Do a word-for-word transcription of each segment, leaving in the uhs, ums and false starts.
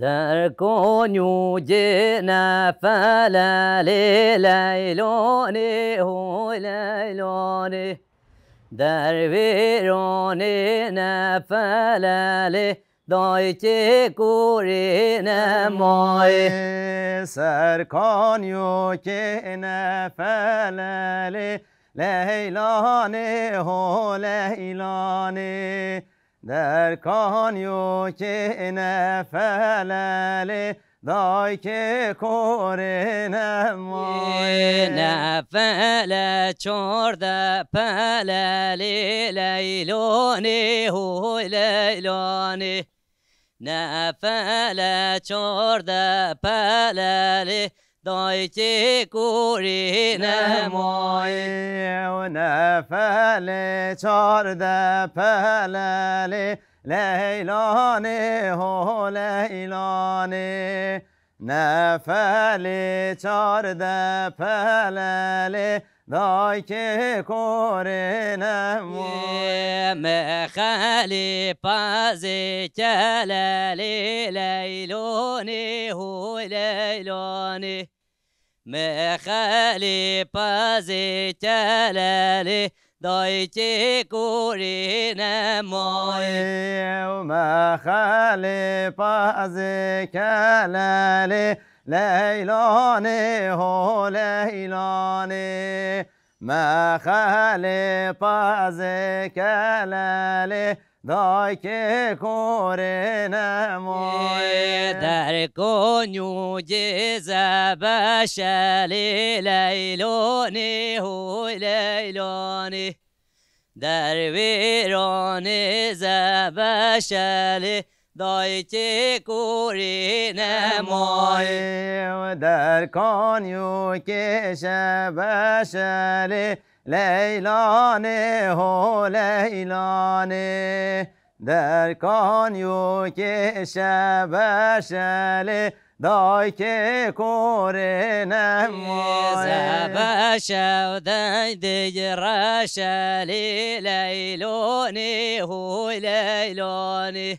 Derkonyûkê nefelelê Leylanê, hoy Leylanê. Dervêranê nefelelê, dayikê kurê nemayê. Ser Konyokê nefelelê, Leylanê ho Leylanê. Der Konyokê nefelelê, dayikê kurê nemayê. Nefele çardeh pelelê, Leylanê ho Leylanê. Nefele çardeh pelelê, dayikê kurê nemayê. Nemayê. Nefelê çardeh pelelê, Leylanê ho Leylanê. Nefelê çardeh pelelê, dayikê kurê nemayê. Mexelê pezê kelelê, Leylanê ho Leylanê. Mexelê pezê kelelê, dayikê kurê nemayê. Mexelê pezê kelelê, Leylanê ho Leylanê. Mexelê pezê kelelê, dayikê kurê nemayê. Der Konyokê zebeşelê, Leylanê ho Leylanê. Dervêranê zebeşelê, dayikê kurê nemayê. Nemayê. Der Konyokê şebeşelê, Leylanê ho Leylanê. Der Konyokê şebeşelê, dayikê kurê nemayê. Zebeşew deng dig reşelê, Leylanê ho Leylanê.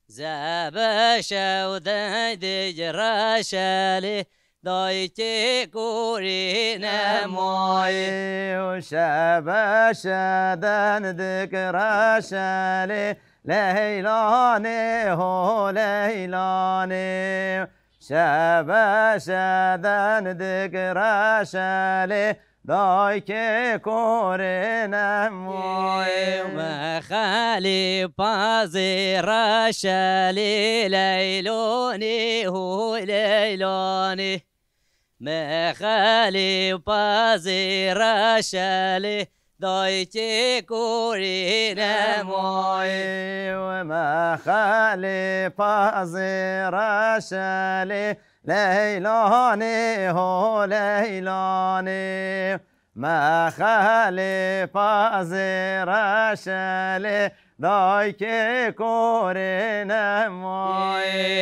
Zebeşew deng dig reşelê, dayikê kurê nemayê. Nemayê. Şebeşe deng dig reşelê, Leylanê ho Leylanê. Şebeşe deng dig reşelê, dayikê kurê nemayê. Mexelê pezê reşelê, Leylanê ho Leylanê. Mexelê pezê reşelê, dayikê kurê nemayê. Nemayê. Mexelê pezê reşelê, Leylanê ho Leylanê. Mexelê pezê reşelê, dayikê kurê nemayê.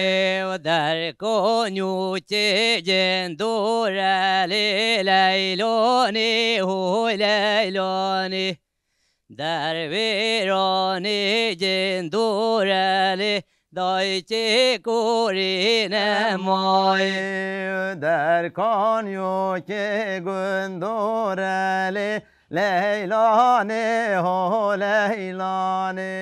Der Konyokê cindorelê, Leylanê ho Leylanê. Dervêranê cindorelê, dayikê kurê nemayê. Nemayê. Der Konyokê gundorelê, Leylanê ho Leylanê.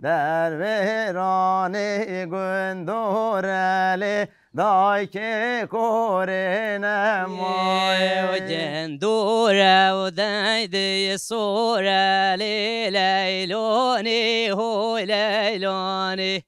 Dervêranê gundorelê, dayikê kurê nemayê. Cindore û deng dig sorelê, Leylanê ho Leylanê.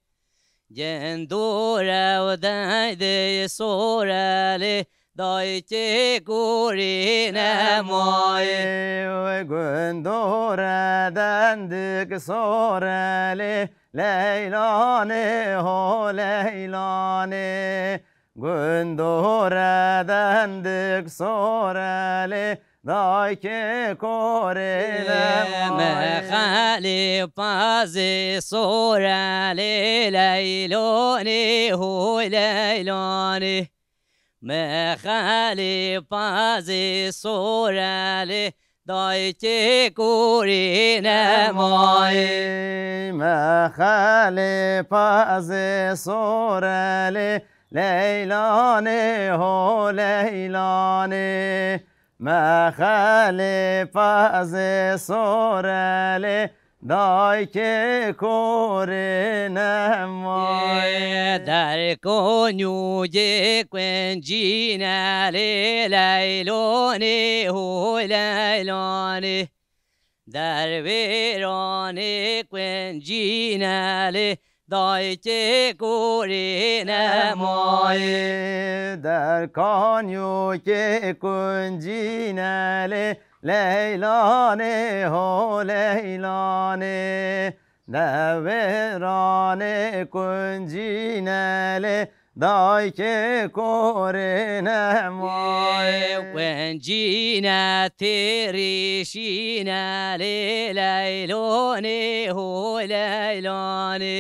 Cindore û deng dig sorelê, dayikê kurê nemayê. Nemayê. Gundore deng dig sorelê, Leylanê ho Leylanê. Gundore deng dig sorelê, dayikê kurê nemayê. Mexelê pezê sorelê, Leylanê ho Leylanê. Mexelê pezê sorelê, dayikê kurê nemayê. Mexelê pezê sorelê, Leylanê ho Leylanê. Mexelê pezê sorelê, dayikê kurê nemayê. Derkonyû cê kuncîne lê, Leylonê ho Leylanê. Derwêranê kuncîne lê, dayikê kurê nemayê. Derkanyokê kuncîne lê, Leylanê ho Leylanê. Derwêranê kuncîne lê, dayikê kurê nemayê. Kuncîne têrîşîne lê, Leylonê ho Leylanê.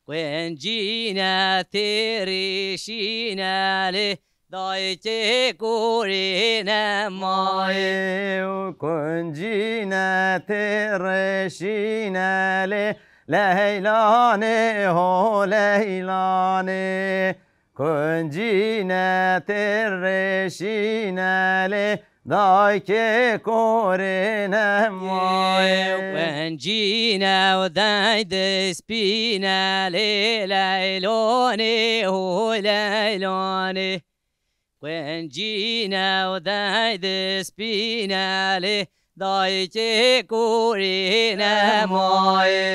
Kuncîne têrîşîne lê, dayikê kurê nemayê. Kuncîne têrîşîne lê, Leylanê ho Leylanê. Kuncîne têrîşîne lê, dayikê kurê nemayê. Kuncîne û deng dispîne lê, Leylonê ho Leylanê. Kuncîne û deng dispîne lê, dayikê kurê nemayê.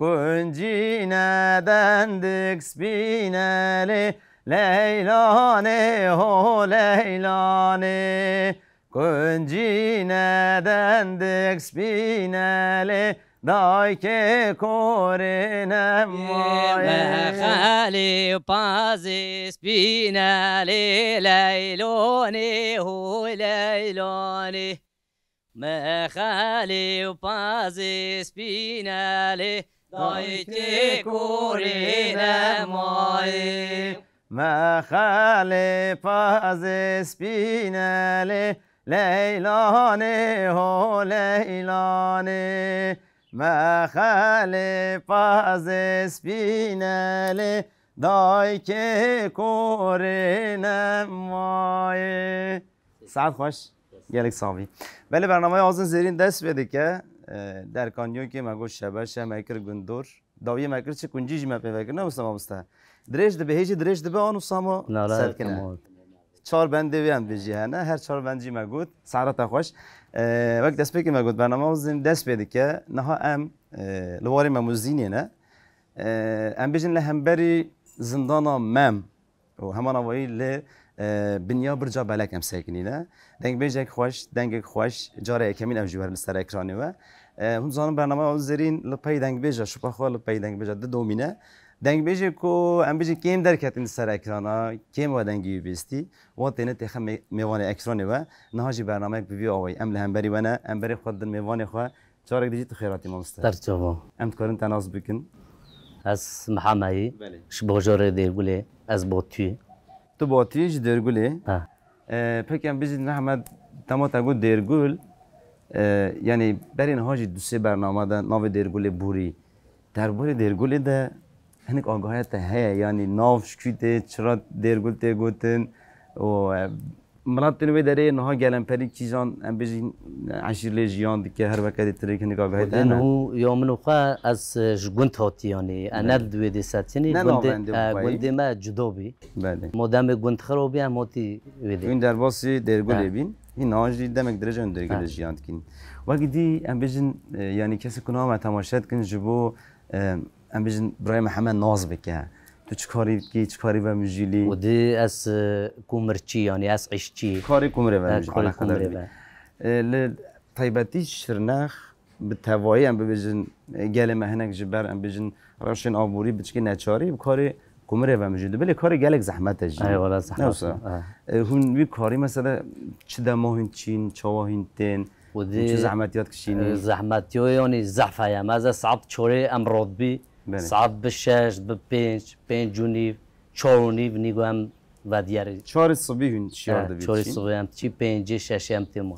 Kuncîne dendik spîne lê, Leylanê ho Leylanê. Kuncîne dendik spîne lê, dayikê kurê nemayê. Mexelê pezê spîne lê, Leylonê ho Leylanê. Mexelê û pezê spîne lê, dayikê kurê nemayê. Mexelê pezê spîne lê, Leylanê ho Leylanê. Mexelê pezê spîne lê, dayikê kurê nemayê. Saet xweş. Gelek sax bî. Belê, bernameya Azin Zêrîn dest pê dike. E, Derkanyokê me got şebeşe, me kir gundor. Dawiyê me kir çi, kuncî jî me pê vekir, ne wisa mamoste? Dirêj dibe, hêjî dirêj dibe, an wisa ma serdkine. Çar bendê wê em bijî hene, her çar bend jî me got. Saeta xweş. E, wek destpêkê me got, bername Azin dest pê dike. Niha em, e, li warê Mem û Zînê ne. E, em bijin li hemberî zindana Mem. Û heman avayî li, e, binya Birca Belek em sekinîne. Dengbêjek xweş, dengek xweş, cara yekemîn ew jî werin li ser ekranê we. E, hûn zanin bernama Azin Zêrîn li pey dengbêja, şopa xwe li pey dengbêja di domîne. Dengbêjê ku em bijin kêm derketin li ser ekrana, kêm we dengî wî bîstî, wan têne têxe mê-, mêvanê ekranê we. Niha jî bernamek bi vî awayî. Em li hemberî we ne, em berê xwe didin mêvanê xwe. Carek dî jî tu xêr hatî mamoste. Ser çava. Em dikarin te nas bikin? Ez Mihemed î. Belê. Ji bajarê Dêrgulê, ez Batû. Tu Batû yî, ji Dêrgulê. He. E, peki em bijî Mihemed, dema te got Dêrgul, e, yanî berê niha jî du sê bername de navê Dêrgulê borî. Derbarê Dêrgulê de hinek agahiya te heye, yanî nav ji kû tê, çira Dêrgul tê gotin û, e, Miletên wê derê niha gelemperî kîjan, em bijîn, eşîr lê jiyan dike, her weke dî tirêk hinek agahê te hene? Nû ya min û xwe ez, e, ji gund hatî, yanî, e, ne li wê dê sekinî, ne gundê, navendê e, xwe yî? Gundê me cuda bî. Belê. Ma demê gund xirab bî, em hatî wê dê. Hûn derbasî Dêrgulê bîn, hîn niha jî demek dirêj em Dêrgulê jiyan dikin. Wekî dî em bijin, e, yanî kesê ku niha me temaşe dikin ji bo, e, em bijin birayê Mihemed nas bike. Tu çi karî dikî, çi karî vemijîlî? Û di ez, e, kumirçî, yanî ez îşçî. Karê kumirê vemijîlî, karê kumirê ve. E, li taybetî Şirnex bi tevayî em bibêjin, e, gelê me hinek ji ber em bêjin rewşên aborî biçikê neçarî bi karê kumirê vemijî. Dibê lê karê gelek zehmet e jî. Ey wala zehmet e. E, hûn wî karî mesela çi dema hûn çîn, çawa hûn tên? Û dî, çi zehmetiyat kişînî? E, zehmetiyo yanî zehf heye. Me ez saet çarê em rotbî. Belê. Saet bi şeş, bi pênc, pênc û nîv, çar û nîv nîgo em vediyerî. Çarê sibî hûn şiyar dibî. Çarê sibî em çî pêncê, şeşê em tê mal.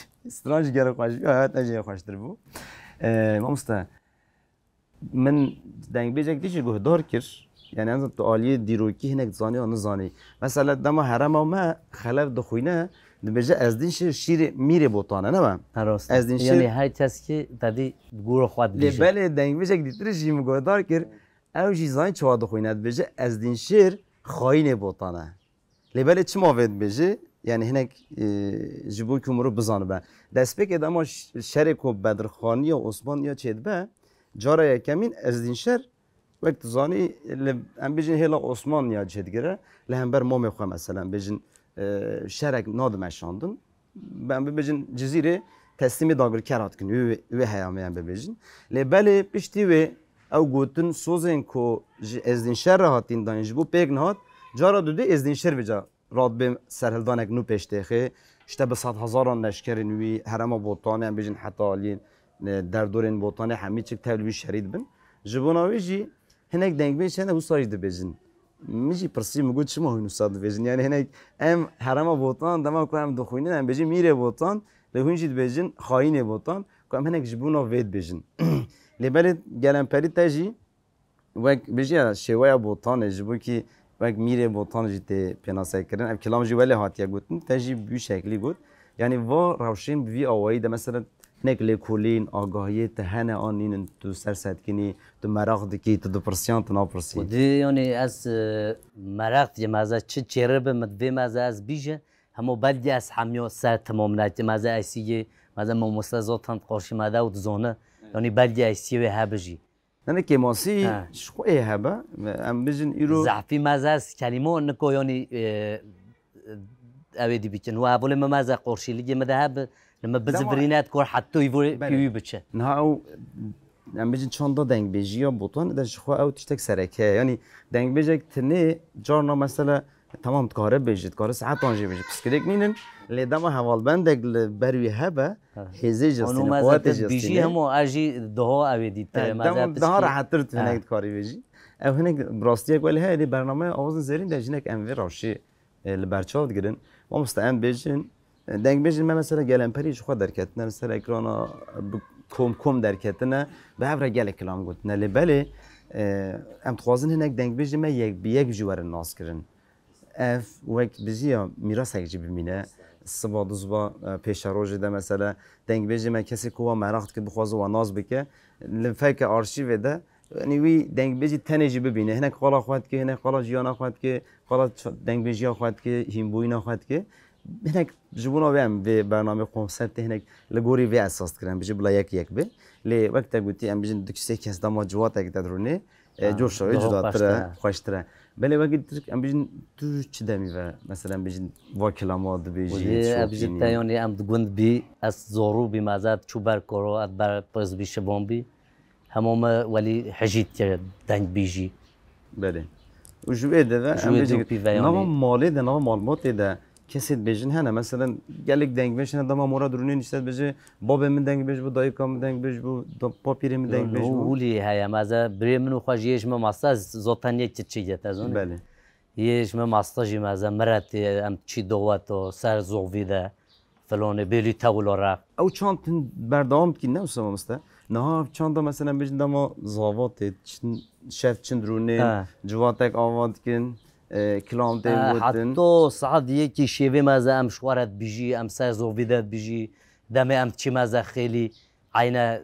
Stran jî gelek xweş bû, hayat ne jî xweştir bû. E, mamoste, min dengbêjek dî jî guhdar kir. Yani, ez tu aliyê dîrokî hinek dizanî ya nizanî. Mesela dema herema me xelef dixwîne, dibêje ez dîn şêr şîrê mîrê botane, ne be? Rast. Ez dîn Yani şêr- her kes ki tedî gura xwe Lê dibêje. belê dengbêjek dîtir jî min guhdar kir. Ew jî zayîn çawa dixwîne, dibêje ez dîn şêr xayînê botane. Lê belê çima vê dibêje? Yani hinek e, ji bo ku mirov bizanibe. Destpêkê de ama ş- şerê ku Bedirxaniya Osmaniya çêdibe, cara yekemîn Ezdînşer, wek tu zanî, li, em bêjin hêla Osmaniya çêdigire, li hember mamê xwe mesela, em bêjin e, şerek nadimeşandin. Em bibêjin Cizîrê teslîmê dagirker hatkin, wê, wê heyamê em bibêjin. Lê belê piştî wê ew gotin sozên ku ji Ezdînşer re hatîn dayîn, ji bo pêk nehat, cara dudê Ezdînşer vêca radibê serhildanek nû pêştêxê, işte bi sedhezaran leşkerên wî herema Botanê, em bêjin heta aliyên, e, derdorên Botanê hemî çik tevlî wî şerî dibin. Ji bona wê jî hinek dengbêj hene wisa jî dibêjin. Min jî pirsî, min got çima hûn wisa dibêjin? Yani hinek em herema Botan, dema ku em dixwînin, em bêjin mîrê Botan, lê hûn jî dibêjin xayînê Botan, ku em hinek ji bona vê dibêjin. Lê belê gelemperî te jî wek bêjiya şêweya Botanê, ji bo kî wek mîrê Botan jî tê pênasekirin. Ev kilam jî welê hatiye gotin, te jî bi wî şeklî got. Yani va rewşên bi vî awayî de, mesela hinek lêkolîn, agahiyê te hene an nînin, tu ser setkînî, tu meraq dikî, tu dipirsiyan, tu napirsî. Xwedî, yani ez, e, meraq dikim, ez çi çêre bim, min divê meze ez bîje, hema belkî ez hemiya ser temam neke, meze esîgê, meze mamoste zaten qarşî me de û dizane, yani belkî esîgê wê hebijî. Ne, ne, kêmasî He. ji xwe ê hebe. Em bijin îro Zehfî meze ez kelîmo niko, yani, e, ew ê dî bikin. Û evolê me meze qorşîligê me de hebe, li me Dema bizivirîne et kor heta îvo Belê. pîwî biçe. Niha ew, em bijin çanda dengbêjiya Botanê de ji xwe ew tiştek sereke ye. Yani dengbêjek tinê carna mesela, tamam, dikare bêje, dikare saetan jî bêje. Pirsgirêk nînin, lê dema hevalbendek li ber wî hebe, Ha. hêzê jî Onu hestîne, meze quwetê te jî bîjî hestîne. Hemo ez jî daha ew ê dîtir, Yani, meze dema daha piskî. rehettir tu Ha. hinek dikarî bêjî. Ew hinek bi rastiyek welê heye, lê bernameya Awazên Zêrîn de jinek em vê rewşê, e, li ber çav digirin. Mamoste em bêjin, e, dengbêjên me mesela gelemperî ji xwe derketine, li ser ekrana bi kom kom derketine, bi hev re gelek kilam gotine. Lê belê, e, em dixwazin hinek dengbêjên me yek bi yek jî werin naskirin. Ev wek bijiya mîrasek jî bimîne. Siba du siba, e, pêşerojê de mesela dengbêjê me kesê ku wa meraq dike, bixwaze wa nas bike, li feke arşîvê de, yanî wî dengbêjî tenê jî bibîne. Hinek qala xwe dike, hinek qala jiyana xwe dike, qala ça-, dengbêjiya xwe dike, hînbûyîna xwe dike. Hinek ji bona wê em vê bernamê konseptê hinek li gorî vê esas dikir, em bijî bila yek yek bê. Lê wek te gotî, em bijin du sê kes dema ciwatek te dirûnê, e, Ha, coşa wê daha cudatir e, xweştir e. xweştir e. Belê wekî Tirk, em bijin tu çi demî ve, mesela, em bijin va kilama dibêjî, Wezî, em bijin şopînî. Te, yanî em di gund bî, ez zorû bîm, ez et çû ber koro, et ber pirs bî şivan bî. Hema me welî hejît kir dengbîjî. Belê. Û ji wê de ve, Ji em wê bijin de pî ve, nava yanî. malê de, nava malbatê de, Kesê dibêjin hene, meselen, gelek dengbêj hene, dema mora dirûnê nîşte dibêje, babê min dengbêj bû, dayika min dengbêj bû, da-, papîrê min Yo, dengbêj no, bû. Hûlî heye, meze birê min û xwe jiyê ji me masta, ez zaten yek çi çi yet, ez onu. Belê. Yê ji me masta jî meze, miretê, em çi dowet o, ser zovî de, filonê, bêlî tewlo re. Ew çand hin berdewam dikin, ne wisa mamoste? Niha ev çanda, meselen, bêjin dema zavatê, çin, şev çin dirûnê, He. civatek ava dikin, e, kilam tê He, gotin. Heta saet yekî şêvê meze em ji xwe re dibîjî, em ser zovî de dibîjî, demê em diçî meze xêlî, eyne,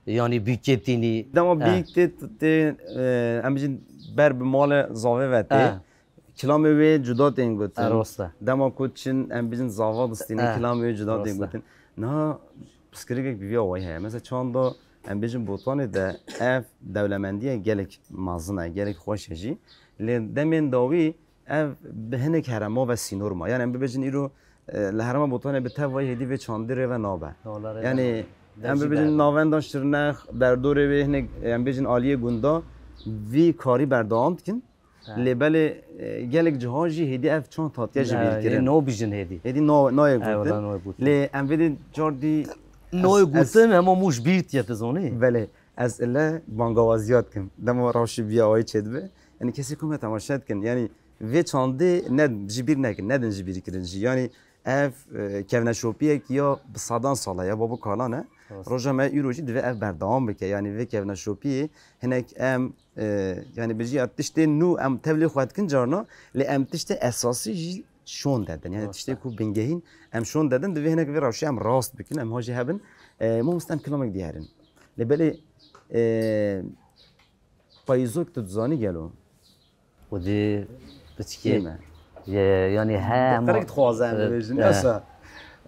yanî bîkê tînî. Dema He. bîk tê, tê, e, em bijin ber bi malê zavê ve tê. He. Kilamê wê cuda tên gotin. He, rast e. Dema ku çin em bijin zava distîne, He, kilamê wê cuda tên rast e. gotin. Niha pirsgirêkek bi vî awayî heye. Mesela çanda em bêjin Botanê de ev dewlemendiyê gelek mezin e, gelek xweş e jî. Lê demên dawî ev bi hinek herema ve sînor ma. Yani em bibêjin îro, e, li herema Botanê bi tevayî hêdî vê çandî rê ve nabe. Wala rê Yani ve nabe. em Dejî bibêjin berbe. navenda Şirnex, derdorê wê hinek, em bêjin aliyê gunda vî karî berdewam dikin. He. Lê belê, e, gelek ciha jî hêdî ev çand hatiye ji bîr kirin. He, no bijin hêdî. Hêdî no-, nayê He, gotin. wala nayê gotin. Lê em vê dê cardî Noyê ez, ez gotin hema mû ji bîr tiye, tu zanî? Belê, ez ile bangawaziya dikim. Dema rewşî biya wayî çêdibe. Yani kesê ku me temaşe dikin. Yani vê çandê ne ji bîr nekin, nedin ji bîr kirin jî. Yani ev, e, kevneşopiyek ya bi sedan sala ya, babo kalan e. Rast. Roja me îro jî divê ev berdewam bike. Yani vê kevneşopiyê hinek em, e, yani bijî ya tiştê nû em tevlê xwe dikin carna, lê em tiştê esasî jî şon dedin. Yani Rast. tiştê ku bingehîn em şon dedin, divê hinek vê rewşê em rast bikin, em ha jî hebin. E, mamoste em kilamek dî herin. Lê belê, e, payîzok tu dizanî gelo? Xwedî piçkê. Kêm e. Ye-, yanî he, hema, Qirek dixwaze em e, bêjin. E. Yasa.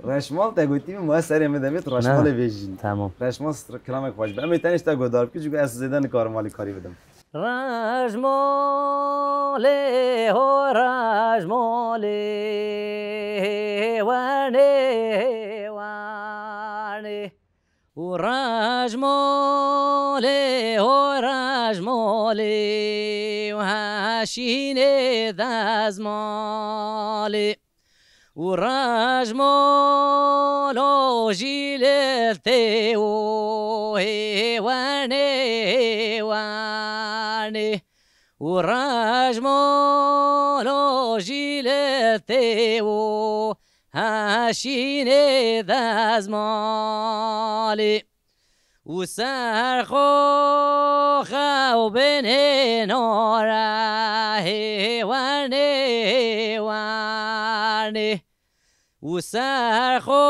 Reşmal te gotî min, ma serê min demê tu reşmalê bêjin. Tamam. Reşmal str-, kilamek xweş be. Em ê tenê ji te guhdar bikin, çunku ez zêde nikarim alîkarî bidim. Rejmolê ho rejmolê, wernê, wernê. Û rejmolê ho rejmolê, û heşînê dezmalê. Û rejmolo jî li tê û hê wernê, wernê. Û rejmolo jî li tê û heşînê dezmalê. Û ser xo xew binê nore, hê wernê, wernê. Û ser xo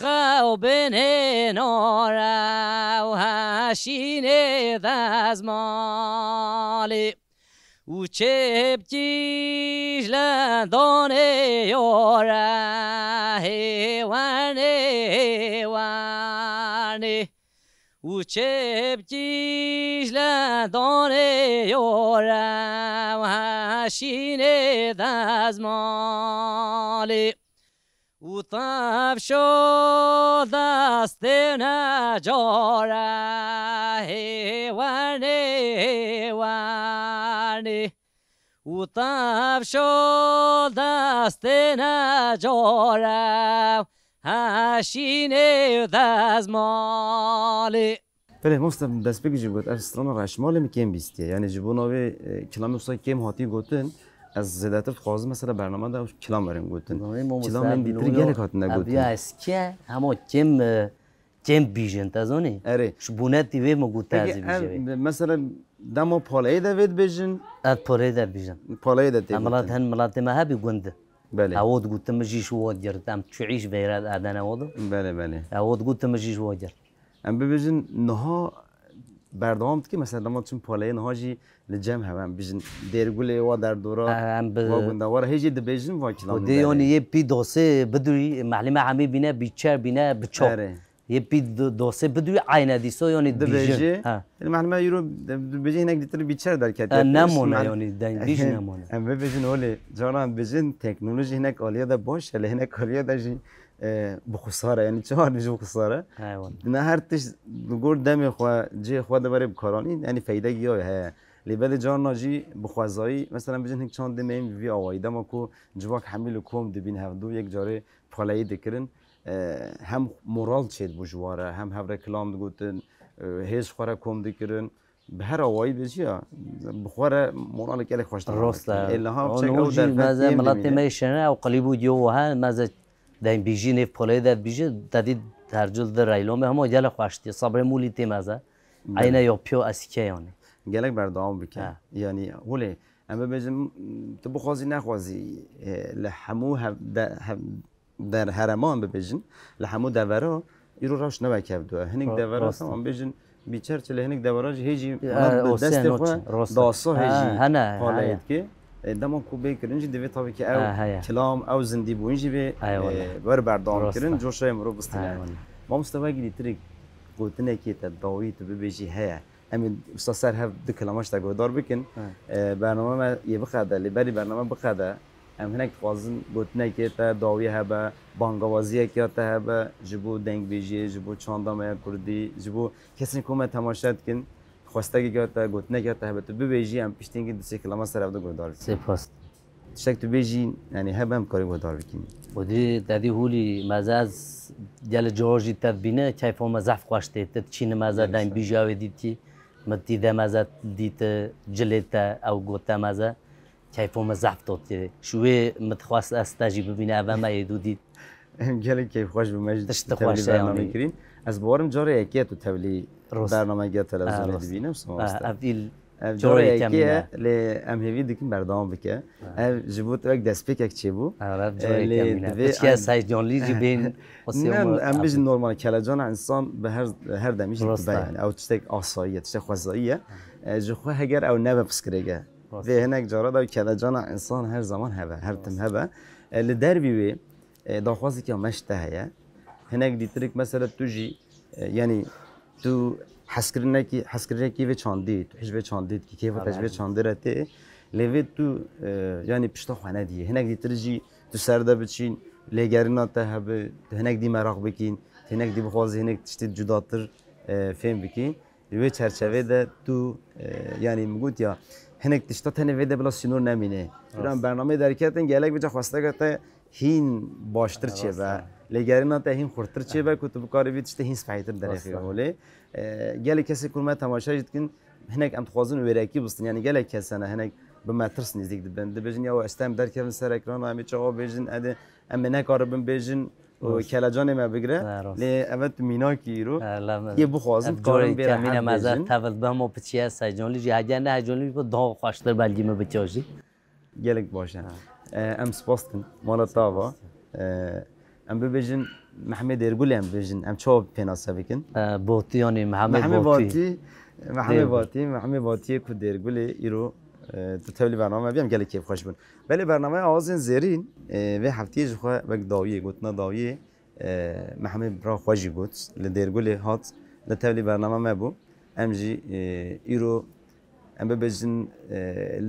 xew binê nore û heşînê dezmalê. Û çêpkî ji lendanê yore, hê wernê, wernê. Û çêpkî ji lendanê yore, û heşînê dezmalê. Û tevşo destê necore, hê wernê, wernê. Û tevşo destê necore, heşînê dezmalê. Belê, mamoste, destpêkê jî got, ev strana reşmalê min kêm bîstiye. Yanî ji bo navê, e, kilamê wisa kêm hatî gotin, ez zêdetir dixwazim mesela bername de ew kilam werin gotin. Belê, mamoste, kilamên dîtir gelek hatine gotin. Ev ya eskiye, hema kêm, e, kêm bîjin, te zanî? Erê. Ji bo netî vê min got, te ez ê bîjê vê. Peki, mesela dema paleyê de vê dibêjin? Ez paleyê de dibêjim. Paleyê de tê gotin. Em milat hin, milatê me hebî gund. Belê. Ew digotin min jî ji we girt, em çûî ji veyre erdene we do. Belê, belê. Ew digotin min jî ji we girt. Em bibêjin niha berdewam dike, mesela dema çim paleyê niha jî li cem hebe, em bêjin Dêrgulê wa derdora, em bi- wa gundewara hê jî dibêjin va kilamê. Xwedê yanî yê pî dosê bidûyî, mehlî me hemî bîne bîçer bîne biço. Erê. Yê pî do-, dosê bidûyî eyne dîso yanî dibêjin. Dibêjê. Ha. Yanî mehlî me îro de-, dibêjê hinek dîtir bîçer derketiye. Ha, nemone yanî, dengbîj nemone. Em bibêjin holê, caran bêjin teknolojî hinek aliye de baş e, lê hinek aliye de jî e, bi xwe sar e, yanî çawa dibêjim bi xwe sar e? Eyvallah. Ne her tişt li gor demê xwe, cihê xwe de berê bikaranîn, yanî feydek ya heye. Lê belê carna jî bi xwezayî, mesela bêjin hinek çand demeyên bi vî awayî, dema ku civak hemî li kom dibîn hevdu, yek carê paleyî dikirin, e, hem moral çêdibû ji wan re, hem hev re kilam digotin, e, hêz xwe re kom dikirin. Bi her awayî bêjî ya, bi xwe re moralek gelek xweş dixwe. Rast e. Ê, niha çek ew derfet meze, miletê me yê şene ew qilîbû diyo wiha, meze dengbîjî nêv poleyê de dibîjî, te dî her cil di reylomê hema gelek xweş diye. Sabrê mûlî tê meze. Belê. Eyne ya piyo esîke yanî. Gelek berdewam bike. Ha. Yanî, holê, em bibêjin, tu bixwazî nexwazî, e, li hemû hev-, de-, hev-, der herêman bibêjin, li hemû devera îro rewş ne wek hevdu ye. Hinek devera, rast e, tamam bêjin bîçer çi, lê hinek devera jî hê jî bi destê xwe dasa hê jî paleyê dike. E, dema ku bê kirin jî divê tabii ki ew kilam, ew zindîbûyîn jî bê, e, wer berdewam kirin, coşa yê mirov bistîne. Eyvallah. Mamoste, wekî dîtirek gotinekê te dawî tu bibêjî heye. Em ê wisa ser hev du kilama ji te guhdar bikin. He. E, bername me yê biqede, lê berî bername biqede, em hinek dixwazin gotinekê te dawî hebe, bangawaziyek ya te hebe, ji bo dengbêjiyê, ji bo çanda me ya kurdî, ji bo kesên ku me temaşe dikin, xwestekek ya te, gotinek ya te hebe, tu bibêjî, em piştî hingî du sê kilama ser hev du guhdar bikin. Spas. Tiştek tu bêjî, yanî hebe em karî guhdar bikin. Xwedî te dî hûlî meze ez gelê cihar jî te dibîne, keyfa me zehf xweş tê. Te diçîne meze dengbîja wê dîtî, min dîde meze dîte, cilê te ew gote meze. Keyfa me zehf dot tê. Ji wê min dixwest ez te jî bibîne, eve me yê dû dît. Em gelek keyfxweş bû me ji tevlî bernamê kirîn. Ez bawerim cara yekê tu tevlî bernameke televîzyonê dibîne, mamoste. Ev îl Ev cara yekê ye, lê em hêvî dikin berdewam bike. Ha. Ev ji bo te wek destpêkek çêbû. Ev cara yekê ye. Lê divê piçkî ez heyecanlî jî bên. Ne, em bêjin normal, kelecana însan bi her, her demî jî dibe yanî. Ew tiştek asayî ye, tiştek xwezayî ye. E, ji xwe heger ew nebe piskirêk e. Vê hinek cara da kelecana însan her zaman hebe, her tim hebe. E, li dervî wê, e, daxwazeke me ji te heye. Hinek dîtirik mesela tu jî, e, yanî tu hezkirinekî, hezkirinekî vê çandî, tu hej vê çandî dikî, kêfa te ji vê çandî re tê. Lê vê tu, e, yanî pişta xwe nediyê. Hinek dîtir jî tu ser de biçîn, lêgerîna te hebe, tu hinek dî meraq bikîn, tu hinek dî bixwazî hinek tiştê cudatir, e, fêm bikîn. Di wê çerçevê de tu, e, yanî min got ya, hinek tişta tenê vê de bila sînor nemîne. Rast. Bernameyê derketin gelek bica xwesteke te hîn baştir çêbe. Lêgerîna te hîn xurtir çêbe ku tu bikarî vî tiştê hîn spehîtir derêxî holê. E, gelek kesê ku me temaşe jî dikin, hinek em dixwazin wêrekî bistin. Yanî gelek kes hene, hinek bi metirs nêzîk dibin. Dibêjin ya ez tem derkevin ser ekrana, em ê çawa bêjin, edê em ê nekaribin bêjin. û kelecanê me bigire. Lê eve tu mînakî îro. Yê bixwazin dikarin vê rehet bêjin. Tevil bihmo piçiye heyecanlî jî, hege ne heyecanlî jî daha xweştir belkî min bike jî. Gelek baş e. E, em spas dikin. Mala te ava. E, em bibêjin Mehmê Dêrgulê em bibêjin. Em çawa pênase bikin? E, Botî yanî Mehmê Botî. Mehmê Batî. Mehmê Batî, Mehmê Batiyê ku Dêrgulê îro, e, tu tevlî bername bî, em gelek kêfxweş bûn. Belê bernameya Awazên Zêrîn, e, vê heftiyê ji xwe wek dawiyê, gotina dawiyê, e, Mehmê bira xwe jî got, li Dêrgulê hat, li tevlî bername me bû. Em jî, e, îro, em bibêjin, e,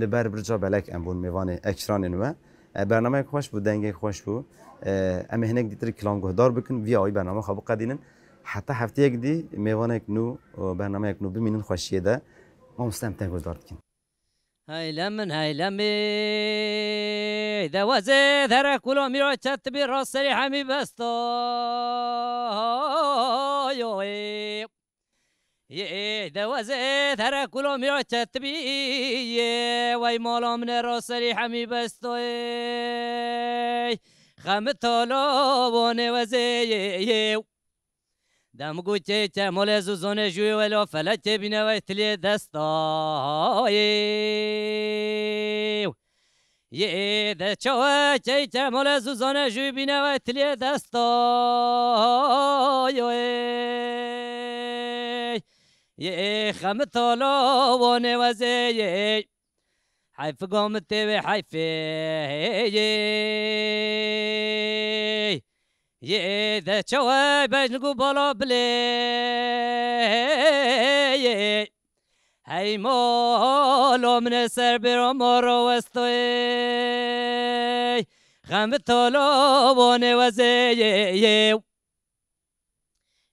li ber Birca Belek em bûn mêvanê ekranên we. E, bernameyek xweş bû, dengek xweş bû. E, em ê hinek dîtir kilam guhdar bikin, vî awî bername xwe biqedînin. Heta heftiyek dî mêvanek nû û bernameyek nû bimînin xweşiyê de. Mamoste em te guhdar dikin. Heyle min, heyle min, de wezê dere kula mîra çetibî rast serî hemî besta. Yo, ê. Yê, de wezê dere kula mîra çetibî, yê, wey mala min e rast serî hemî besta, ê. Xemit tala wanê wezê, yê, yê. Dem got çê çemolê zûzonê jûyê welo felekê bîne wey tiliyê destayê. Yê de çawe çey çemolê zûzonê jûyê bîne wey tiliyê destayê. Yê xemit tala wanê wezê yê. Heyf gom tê wê heyfê. Yê de çawe bejn ku bala bilê. Hey mala min e ser bêra mara westoyê. Xem tala wanê wezê yê.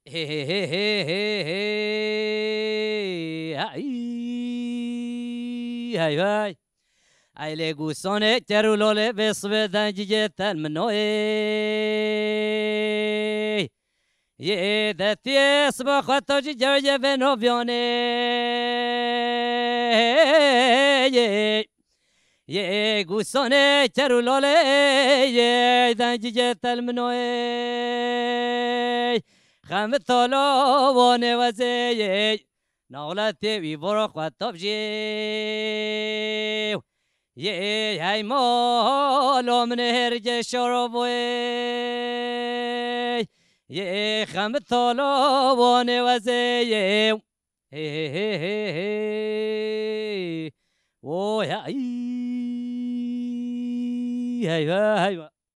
Hey hey hey hey hey hey. Ay, ay, ay. Ay lê gûsanê ker û lolê vê sibê dengî yê tel min oyê. Yê detiyê siba xwe to jî ger yê vê noviyanê. Yê, yê gûsanê ker û lolê yê dengî yê tel min oyê. Xem tala wanê wezê yê. Nawletê wî voro xwe top jî. Yê hey mala min hêrgê şorovoyê. Yê xem tala wanê wezê yê. Hey hey hey hey hey. Oy hey. Hey hey hey.